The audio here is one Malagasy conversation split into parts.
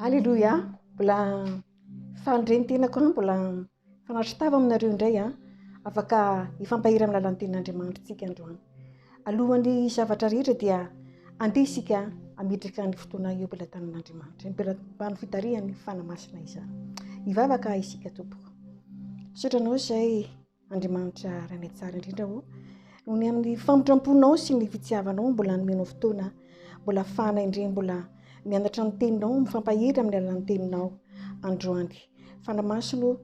Aleloia! Mbola faly indray ny tenako an, mbola mifanatri-tava aminareo indray an, afaka hifampahery amin'ny lalan'ny tenin'Andriamanitra isika androany. Alohan'ny zavatra rehetra dia andeha isika hametraka ny fotoana eo am-pelatanan'Andriamanitra, eo am-pelatan'ny fitarihan'ny Fanahy Masina izany. Hivavaka isika tompoko. Misaotra anao izay Andriamanitra Rainay tsara indrindra ô, noho ny amin'ny famindram-ponao sy ny fitiavanao mbola nomenao fotoana, mbola afahana indray mbola mianatra ny teninao, mifampahery amin'ny alalan'ny teninao androany. Fanahy Masina ô,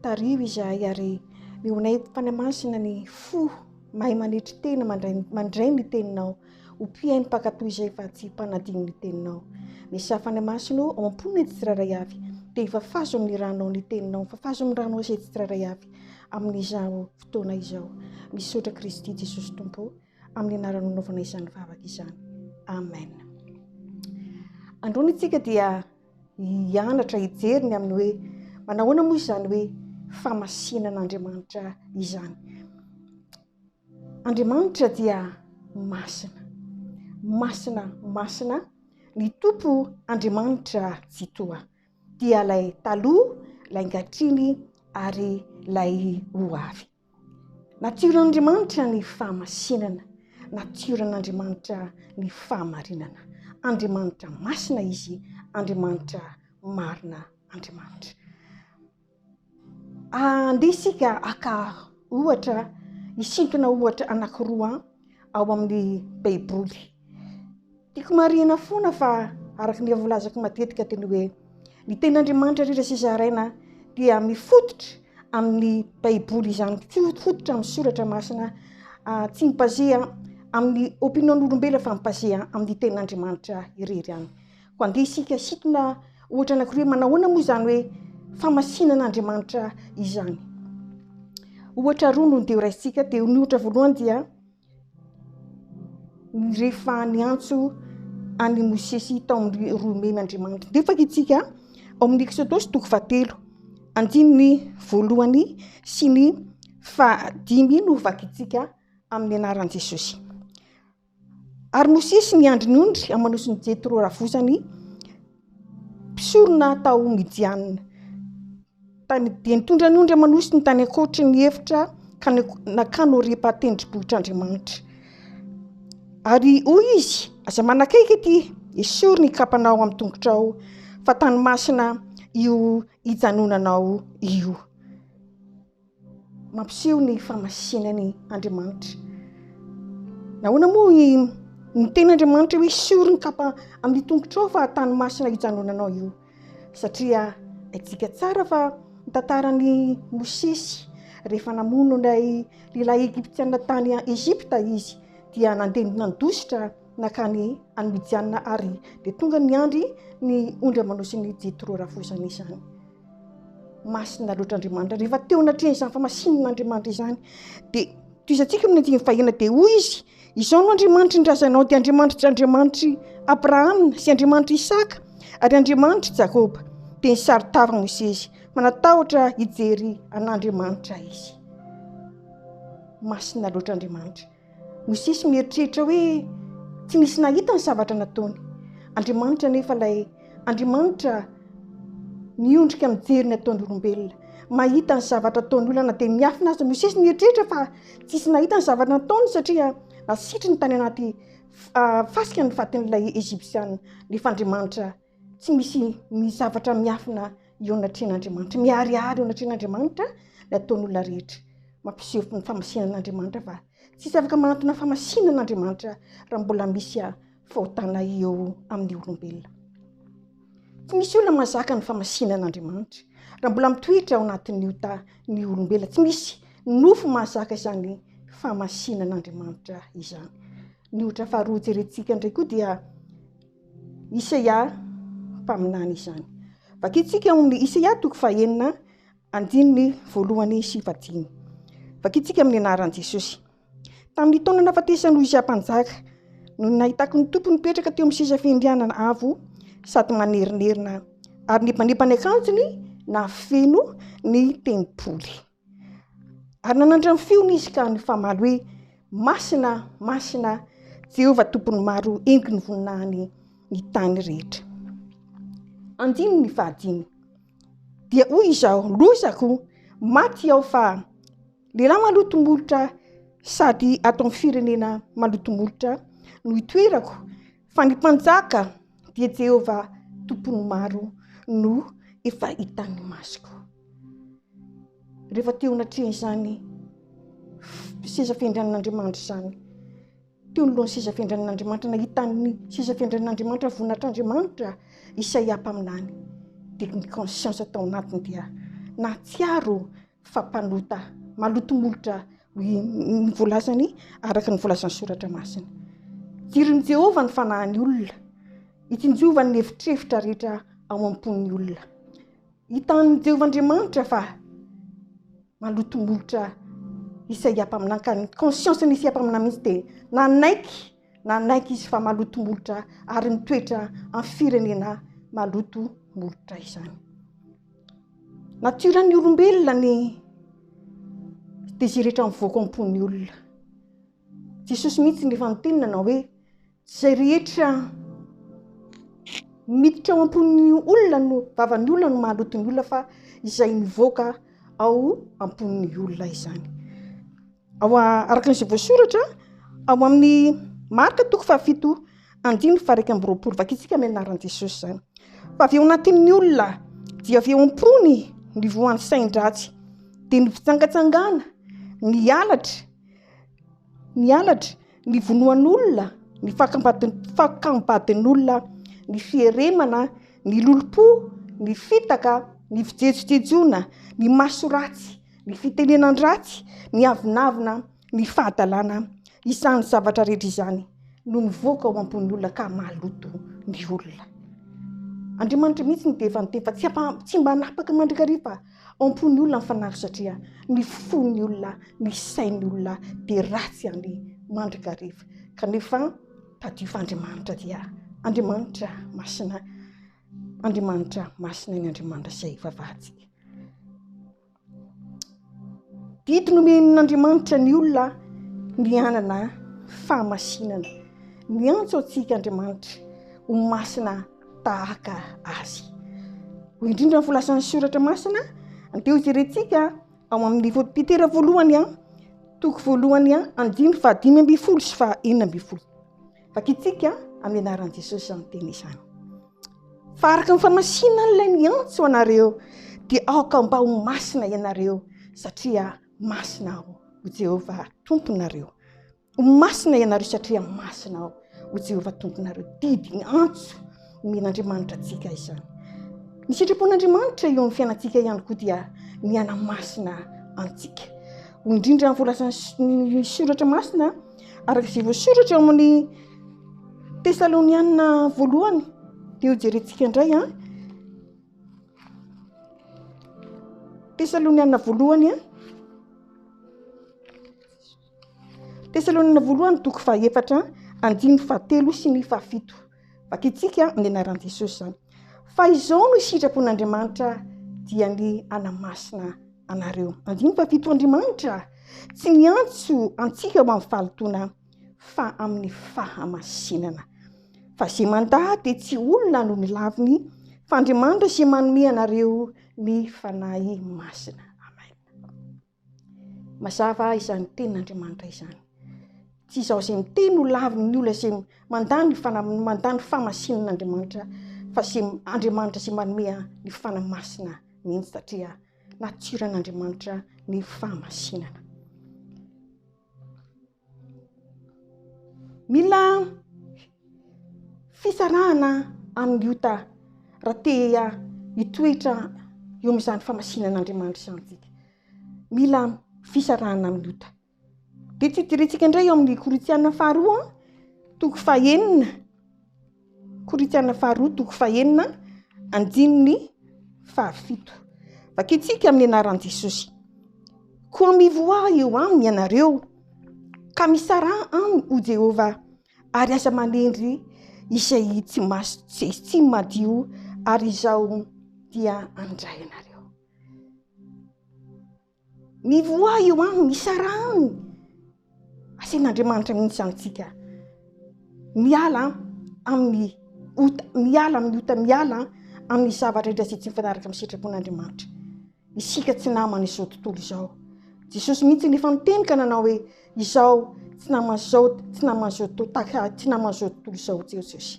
tariho izahay ary mionay Fanahy Masina ny fo mahay manetry tena mandray, mandray ny teninao ho mpihaino mpankatò izay fa tsy mpanadino ny teninao. Misaha Fanahy Masina ô, ao am-ponay tsirairay avy, dia ifafazo amin'ny ranao ny teninao, ifafazo amin'ny ranao izay tsirairay avy amin'izao fotoana izao. Misaotra Kristy Jesosy Tompo amin'ny anaranao naovana izany vavaka izany. Amen. Androany isika dia hianatra hijery ny amin'ny hoe manahoana moa izany hoe famasinan'Andriamanitra izany. Andriamanitra dia masina, masina, masina, ny Tompo Andriamanitra Tsitoha, dia ilay taloha, ilay angatriny ary ilay ho avy. Natioran'Andriamanitra ny fahamasinana, natioran'Andriamanitra ny fahamarinana. Andriamanitra masina Izy, Andriamanitra marina Andriamanitra. Andeha isika haka ohatra, hisintona ohatra anankiroa ao amin'ny Baiboly. Tiako marihina foana fa araka ny efa voalazako matetika dia ny hoe ny tenin'Andriamanitra rehetra sy zaraina dia mifototra amin'ny Baiboly izany, mifototra amin'ny soratra masina, tsy mi-baser amin'ny opinion-n'olombelona fa mi-baser amin'ny tenin'Andriamanitra irery ihany. Koa andeha isika hisintona ohatra anankiroa hoe manahoana moa izany hoe famasinan'Andriamanitra izany. Ohatra roa no ndeha horaisintsika, dia ny ohatra voalohany dia rehefa niantso an'i Mosesy tao amin'ny roimemy Andriamanitra. Ndeha vakintsika ao amin'ny Eksodosy toko fahatelo, andininy voalohany sy ny fahadimy no vakintsika amin'ny anaran'i Jesosy. Ary Mosesy niandry ny ondry aman'osin'i Jetro ravozany, mpisorona tao Midiana. Tany, dia nitondra ny ondry aman'osiny tany ankoatry ny efitra ka nankany Horeba tendrombohitr'Andriamanitra. Ary hoy izy, aza manakaiky ety, esory ny kapanao amin'ny tongotrao, fa tany masina io ijanonanao io. Mampiseho ny famasinany Andriamanitra. Nahoana moa ny teny Andriamanitra hoe esory ny kapa amin'ny tongotrao fa tany masina hijanonanao io? Satria haintsika tsara fa ny tantaran'i Mosesy rehefa namono ilay lehilahy egyptiana tany Egypta izy dia nandeha nandositra nankany any Midiana ary dia tonga niandry ny ondry aman'osin'i Jetro rafozany izany. Masina loatra Andriamanitra. Rehefa teo anatrehan'izany famasinan'Andriamanitra izany, dia tohizantsika amin'ny andininy fahena dia hoy izy, izao no Andriamanitry ny razanao, dia Andriamanitry Andriamanitr'i Abrahama sy Andriamanitr'i Isaka ary Andriamanitr'i Jakoba. Dia nisaro-tava Mosesy, fa natahotra hijery an'Andriamanitra izy. Masina loatra Andriamanitra. Mosesy mieritreritra hoe tsy nisy nahita ny zavatra nataony. Andriamanitra anefa ilay Andriamanitra miondrika mijery ny ataon'ny olombelona, mahita ny zavatra ataon'ny olona na dia miafina aza. Mosesy nieritreritra fa tsisy nahita ny zavatra nataony satria nasitriny tany anaty fasika ny fatin'ilay Egyptiana. Nefa Andriamanitra tsy misy ny zavatra miafina eo anatrehan'Andriamanitra. Miharihary eo anatrehan'Andriamanitra ny ataon'olona rehetra. Mampiseho ny famasinan'Andriamanitra fa tsisy afaka manantona famasinan'Andriamanitra raha mbola misy fahotana eo amin'ny olombelona. Tsy misy olona mahazaka ny famasinan'Andriamanitra raha mbola mitoetra ao anatin'ny ota ny olombelona. Tsy misy nofo mahazaka izany famasinan'Andriamanitra izany. Ny ohatra faharoa jerentsika indray koa dia Isaia mpaminany izany. Vakintsika ao amin'ny Isaia toko fahenina andininy voalohany sy fahadimy. Vakintsika amin'ny anaran'i Jesosy. Tamin'ny taona nahafatesan'i Ozia mpanjaka, no nahitako ny Tompo nipetraka teo amin'ny seza fiandrianana avo sady manerinerina, ary nibaneba ny akanjony nahafeno ny tempoly. Ary nanandra ny feony izy ka nifamaly hoe, Masina, masina, Jehovah Tompon'ny maro, henoko ny voninahiny ny tany rehetra. andininy fahadimy. Dia hoy izaho, lozako, maty aho fa lehilahy maloto molotra sady ato amin'ny firenena maloto molotra no itoerako, fa ny mpanjaka dia Jehovah Tompon'ny maro no efa hitan'ny masoko. Rehefa teo anatrehan'izany seza fiandrianan'Andriamanitra izany, teo anoloan'ny seza fiandrianan'Andriamanitra, nahita ny seza fiandrianan'Andriamanitra, voninahitr'Andriamanitra, Isaia mpaminany, dia ny conscience tao anatiny dia nahatsiaro fa mpanota, maloto molotra, hoy ny voalazany araka ny voalazan'ny soratra masina. Jiron'i Jehovah ny fanahin'ny olona, itsinjovany ny efitrefitra rehetra ao am-pon'ny olona. Hitan'i Jehovah Andriamanitra fa maloto molotra Isaia mpaminany ka ny conscience-n'i Isaia mpaminany mihitsy dia nanaiky nanaiky izy fa maloto molotra ary mitoetra amin'ny firenena maloto molotra izany. Natioran'ny olombelona ny désir rehetra mivoaka ao am-pon'ny olona. Jesosy mihitsy no efa niteny nanao hoe izay rehetra miditra ao am-pon'ny olona no vavan'ny olona no mahaloto ny olona fa izay mivoaka ao am-pon'ny olona izany. Ao araka izay voasoratra ao amin'ny Marka toko fahafito andininy faha-21 vakintsika amin'ny anaran'i Jesosy izany. Fa avy ao anatin'ny olona dia avy eo am-pony ny voan'ny sain-dratsy dia ny fitsangatsangana, ny halatra, ny halatra, ny vonoan'olona, ny fakam-badin'olona, ny fieremana, ny lolompo, ny fitaka, ny fijejojejoana, ny maso ratsy, ny fitenenan-dratsy, ny avonavona, ny fahadalana, izany zavatra rehetra izany no mivoaka ao am-pon'ny olona ka maloto ny olona. Andriamanitra mihitsy no dia efa niteny fa tsy mba hanapaka mandrakariva ao am-pon'ny olona ny fanahy satria ny fon'ny olona, ny sain'ny olona dia ratsy any mandrakariva. Kanefa tadidio fa Andriamanitra dia Andriamanitra masina, Andriamanitra masina ny Andriamanitra izay ivavahantsika. Didy nomen'Andriamanitra ny olona ny hanana fahamasinana. Miantso antsika Andriamanitra ho masina tahaka azy. Hoy indrindra ny voalazan'ny soratra masina, andeha hojerentsika ao amin'ny Petera voalohany an, toko voalohany an, andininy fahadimy ambin'ny folo sy faha enina ambin'ny folo. Vakintsika amin'ny anaran'i Jesosy izany teny izany. Fa araka ny famasinan'ilay miantso anareo, dia aoka mba ho masina ianareo, satria masina aho, ho Jehovah Tomponareo. Ho masina ianareo satria masina aho, ho Jehovah Tomponareo. Didy ny antso omen'Andriamanitra antsika izany. Ny sitrapon'Andriamanitra eo amin'ny fiainantsika ihany koa dia ny hanamasina antsika. Hoy indrindra ny voalazan'ny soratra masina araka izay voasoratra ao amin'ny Tesalonianina voalohany dia ho jerentsika indray an. Tesalonianina voalohany an. Tesalonianina voalohany toko fahaefatra andininy fahatelo sy ny fahafito. Vakintsika amin'ny anaran'i Jesosy izany. Fa izao no sitrapon'Andriamanitra dia ny hanamasina anareo. Andininy fahafito Andriamanitra tsy miantso antsika ho amin'ny fahalotoana fa amin'ny fahamasinana. Fa izay mandà dia tsy olona no nilaviny fa Andriamanitra izay manome anareo ny Fanahy Masina. Amen. Mazava izany tenin'Andriamanitra izany. Tsy izaho izay miteny ho lavin'ny olona izay mandà ny fanahy, mandà ny fahamasinan'Andriamanitra, fa izay Andriamanitra izay manome ny Fanahy Masina mihitsy satria natioran'Andriamanitra ny fahamasinana. Mila fisarahana amin'ny ota raha te hitoetra eo amin'izany fahamasinan'Andriamanitra izany isika. Mila fisarahana amin'ny ota. Dia tsy hidirantsika indray eo amin'ny Korintiana faharoa, toko fahenina. Korintiana faharoa toko fahenina andininy fahafito. Vakintsika amin'ny anaran'i Jesosy. Koa mivoaha eo aminy ianareo, ka misaraha aminy, hoy Jehovah, ary aza manendry izay tsy mas- tsy madio, ary izaho dia handray anareo. Mivoaha eo aminy, misaraha aminy. Asain'Andriamanitra mihitsy antsika miala amin'ny ota, miala amin'ny ota, miala. amin'ny zavatra rehetra izay tsy mifanaraka amin'ny sitrapon'Andriamanitra. Isika tsy naman'izao tontolo izao. Jesosy mihitsy no efa niteny ka nanao hoe izao tsy naman'izao, tsy naman'izao tontolo, tsy naman'izao tontolo izao Jesosy.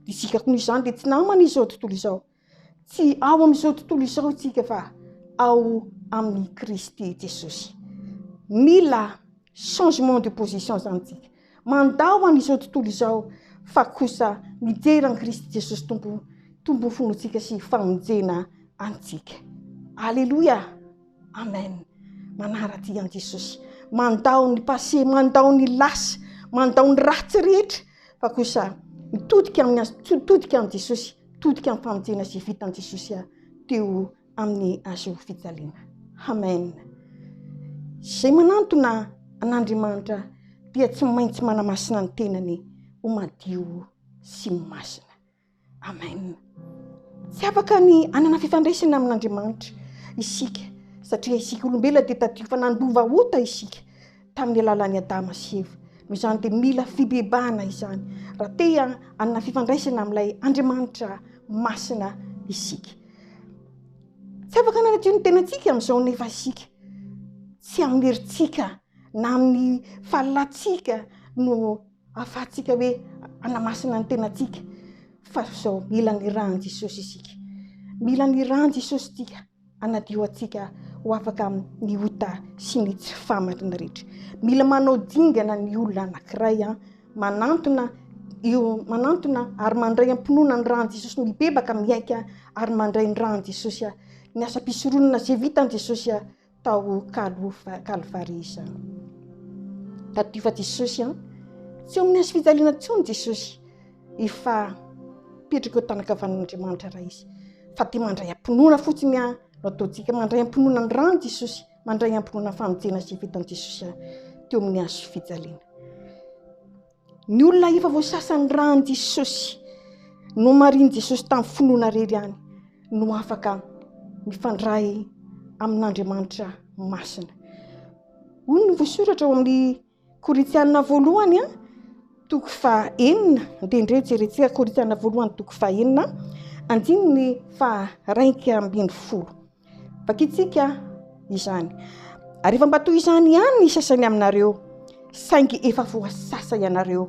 Isika koa noho izany dia tsy naman'izao tontolo izao. Tsy ao amin'izao tontolo izao isika fa ao amin'i Kristy Jesosy. Mila changement de position izany isika. Mandao an'izao tontolo izao fa kosa midera an'i Kristy Jesosy Tompo, Tompo finoantsika sy famonjena antsika. Aleloia! Amen. Manara-dia an'i Jesosy. Mandao ny passé, mandao ny lasa, mandao ny ratsy rehetra fa kosa mitodika amin'ny mitodika amin'i Jesosy, mitodika amin'ny famonjena izay vitan'i Jesosy teo amin'ny hazo fijaliana. Amen. Izay manantona an'Andriamanitra dia tsy maintsy manamasina ny tenany ho madio sy masina. Amen. Tsy afaka ny hanana fifandraisana amin'Andriamanitra isika satria isika olombelona dia tadio fa nandova ota isika tamin'ny alalan'i Adama sy Eva. Noho izany dia mila fibebahana izany raha te hanana fifandraisana amin'ilay Andriamanitra masina isika. Tsy afaka nanadio ny tenantsika amin'izao nefa isika. Tsy amin'ny herintsika na amin'ny fahalalantsika no ahafahantsika hoe hanamasina ny tenantsika fa izao mila ny ran'i Jesosy isika. Mila ny ran'i Jesosy isika hanadio antsika ho afaka amin'ny ota sy ny tsy fahamarinana rehetra. Mila manao dingana ny olona anankiray an, manantona io manantona ary mandray am-pinoana ny ran'i Jesosy, mibebaka, mihaika ary mandray ny ran'i Jesosy, ny asam-pisoronana izay vitan'i Jesosy tao Kalvary izany. Tadidio fa Jesosy an, tsy eo amin'ny hazo fijaliana intsony Jesosy, efa mipetraka eo tanan-kavanan'Andriamanitra Ray izy. Fa dia mandray am-pinoana fotsiny an, no ataontsika, mandray am-pinoana ny ran'i Jesosy, mandray am-pinoana ny famonjena izay vitan'i Jesosy teo amin'ny hazo fijaliana. Ny olona efa voasasan'ny ran'i Jesosy, nomarihin'i Jesosy tamin'ny finoana irery ihany no afaka mifandray amin'Andriamanitra masina. Hoy ny voasoratra ao amin'ny Korintiana voalohany, toko fahenina, dia indreo jerentsika Korintiana voalohany toko fahenina, andininy faha-11. Vakintsika izany. Ary efa mba toy izany ihany ny sasany aminareo, saingy efa voasasa ianareo,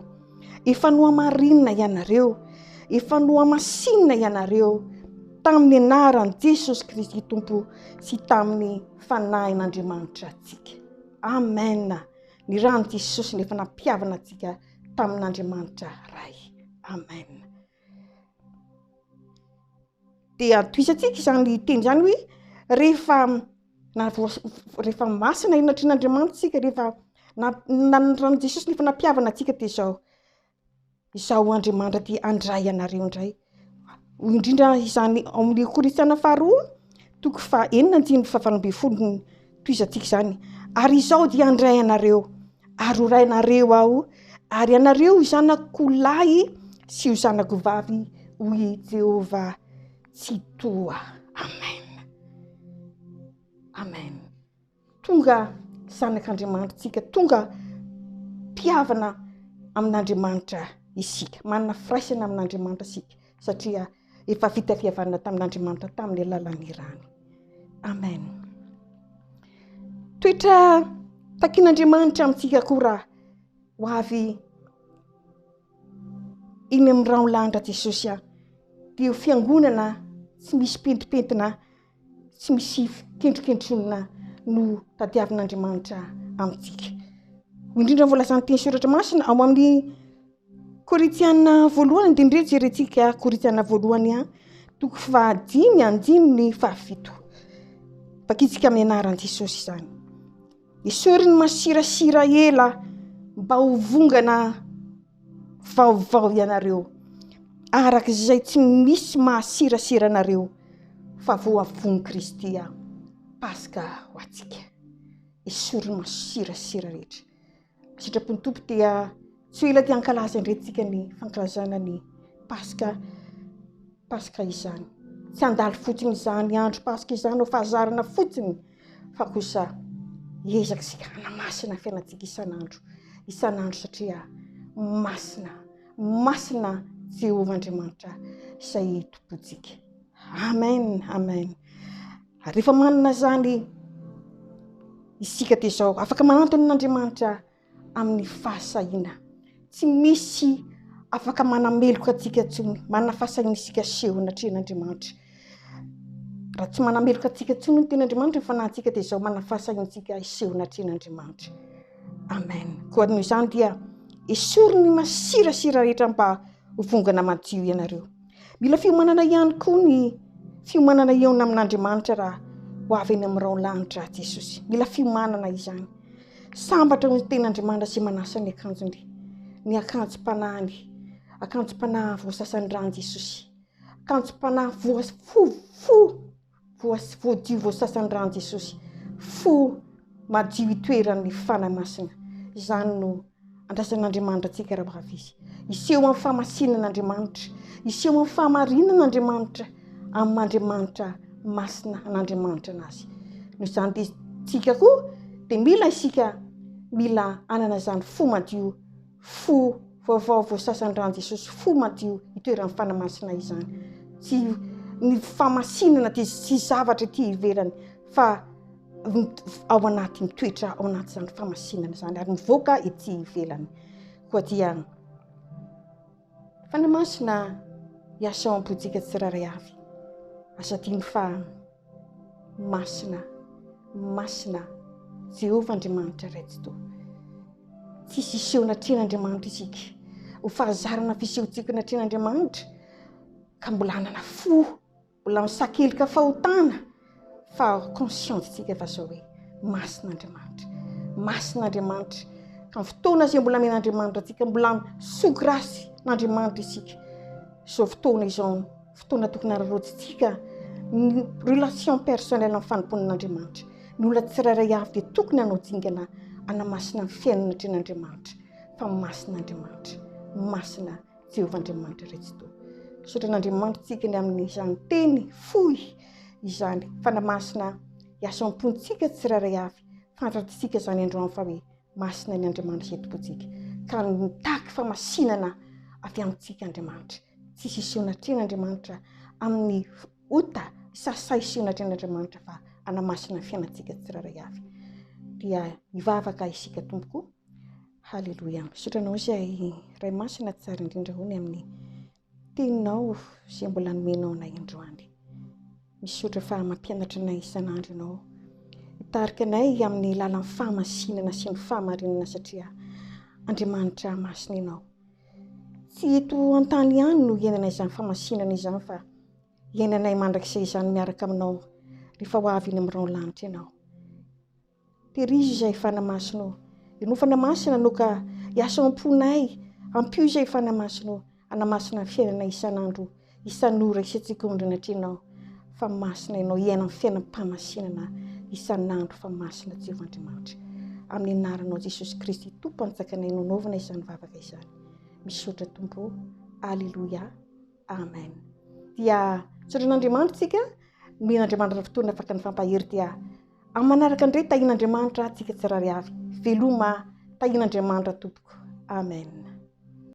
efa nohamarinina ianareo, efa nohamasinina ianareo tamin'ny anaran'i Jesosy Kristy Tompo sy tamin'ny fanahin'Andriamanitra antsika. Amen. Ny ran'i Jesosy no efa nampihavana antsika tamin'Andriamanitra Ray. Amen. Dia tohizantsika izany teny izany hoe rehefa rehefa masina eo anatrehan'Andriamanitra isika, rehefa nanan'i Jesosy nefa nampihavana antsika dia izao, izao Andriamanitra dia handray anareo indray. Hoy indrindra izany ao amin'ny Korintiana faharoa toko fahenina andininy fahavalo ambin'ny folo no tohizantsika izany. Ary izao dia handray anareo, ary ho rainareo aho, ary ianareo ho zanako lahy sy ho zanako vavy, hoy i Jehovah Tsitoha. Amen. Amen. Tonga zanak'Andriamanitra isika, tonga mpihavana amin'Andriamanitra isika, manana firaisana amin'Andriamanitra isika, satria efa vita fihavanana tamin'Andriamanitra tamin'ny alalan'ny rany. Amen. Toetra takin'Andriamanitra amintsika koa raha ho avy eny amin'ny rahon-lanitra Jesosy aho, dia io fiangonana tsy misy pentimpentina tsy misy kendrokendronina no tadiavin'Andriamanitra amintsika. Hoy indrindra ny voalazan'ny teny soratra masina ao amin'ny Korintiana voalohany, dia indreo jerentsika Korintiana voalohany a, toko fahadimy andininy fahafito. Vakintsika amin'ny anaran'i Jesosy izany. Esory ny masirasira ela mba ho vongana vaovao ianareo, araka izay tsy misy mahasirasira anareo fa voavono Kristy aho. Paska ho antsika. Esory ny masirasira rehetra. Sitrapon'ny Tompo dia tsy ho ela dia hankalaza indray tsika ny fankalazana ny Paska. Paska izany. Tsy handalo fotsiny izany andro Paska izany ho fahazarana fotsiny fa kosa hiezaka isika hanamasina ny fiainantsika isan'andro isan'andro satria masina masina Jehovah Andriamanitra izay tompontsika. Amen, amen. Ary rehefa manana izany isika dia izao, afaka manantona an'Andriamanitra amin'ny fahasahiana. Tsy misy afaka manameloka antsika intsony. Manana fahasahiana isika aseho anatrehan'Andriamanitra. Raha tsy manameloka antsika intsony ny tenin'Andriamanitra ny fanahintsika dia izao manana fahasahiana isika hiseho anatrehan'Andriamanitra. Amen. Koa noho izany dia esory ny masirasira rehetra mba ho vongana madio ianareo. Mila fiomanana ihany koa ny fiomanana hihaona amin'Andriamanitra raha ho avy eny amin'ny rahon lanitra Jesosy. Mila fiomanana izany. Sambatra hoy ny tenin'Andriamanitra izay manasa ny akanjony, ny akanjom-panahiny, akanjom-panahy voasasan'ny ran'i Jesosy, akanjom-panahy voa fo fo voa voadio voasasan'ny ran'i Jesosy, fo madio itoeran'ny Fanahy Masina. Izany no andrasan'Andriamanitra antsika raha ho avy Izy. Hiseho amin'ny fahamasinana Andriamanitra, hiseho amin'ny fahamarinana Andriamanitra, amin'ny Andriamanitra masina an'Andriamanitra anazy. Noho izany dia tsika koa dia mila isika mila hanana izany fo madio, fo vaovao voasasan'ny ran'i Jesosy, fo madio itoeran'ny Fanahy Masina izany. Tsy ny fahamasinana dia tsy zavatra ety ivelany fa ao anaty mitoetra ao anaty izany fahamasinana izany ary mivoaka ety ivelany. Koa dia Fanahy Masina hiasa ao am-pontsika tsirairay avy. Aza adino fa masina, masina Jehovah Andriamanitra Ray Tsitoha. Tsisy hiseho natrehin'Andriamanitra isika. Ho fahazarana fisehontsika natrehin'Andriamanitra ka mbola hanana fo Mbola misakelika fahotana fa conscience tsika fa zao hoe masina Andriamanitra. Masina Andriamanitra. Ka ny fotoana izay mbola amen'Andriamanitra antsika, mbola sous grâce n'Andriamanitra isika. Izao fotoana izao, fotoana tokony hararaotintsika ny relation personnelle amin'ny fanompoan'Andriamanitra. Ny olona tsirairay avy dia tokony hanao dingana hanamasina ny fiainana atrehin'Andriamanitra. Fa masina Andriamanitra. Masina Jehovah Andriamanitra Ray Tsitoha. Misaotra an'Andriamanitra tsika ny amin'izany teny fohy izany. Fanahy Masina hiasa ao am-pontsika tsirairay avy. Fantatsika izany androany fa hoe masina ny Andriamanitra izay tompontsika. Ka mitaky famasinana avy amintsika Andriamanitra. Tsisy hiseho natrehin'Andriamanitra amin'ny ota sasahy hiseho natrehin'Andriamanitra fa hanamasina ny fiainantsika tsirairay avy. Dia hivavaka isika tompoko. Haleloia. Misaotra anao izay Ray Masina tsara indrindra hono amin'ny teninao izay mbola nomenao anay androany. Misaotra fa mampianatra anay isan'andro ianao. Hitarika anay amin'ny lalan'ny fahamasinana sy ny fahamarinana satria Andriamanitra masina ianao. Tsy eto an-tany ihany no iainana izany fahamasinana izany fa iainanay mandrakizay izany miaraka aminao rehefa ho avy eny amin'ny rahon'ny lanitra ianao. Tehirizo izay Fanahy Masina ô. Ianao Fanahy Masina no ka hiasa ao am-ponay, ampio izay Fanahy Masina ô, hanamasina ny fiainanay isan'andro, isan'ora, isan-tsekondra anatrehanao, fa masina Ianao, hiaina amin'ny fiainam-pahamasinana isan'andro fa masina Jehovah Andriamanitra. Amin'ny anaranao Jesosy Kristy Tompo anjakanay no anaovana izany vavaka izany. Misaotra Tompo ô. Aleloia. Amen. Dia misaotra an'Andriamanitra isika, nomen'Andriamanitra fotoana afaka nifampahery dia Amin'ny manaraka indray tahian'Andriamanitra tsika tsirairay avy. Veloma tahian'Andriamanitra tompoko. Amen.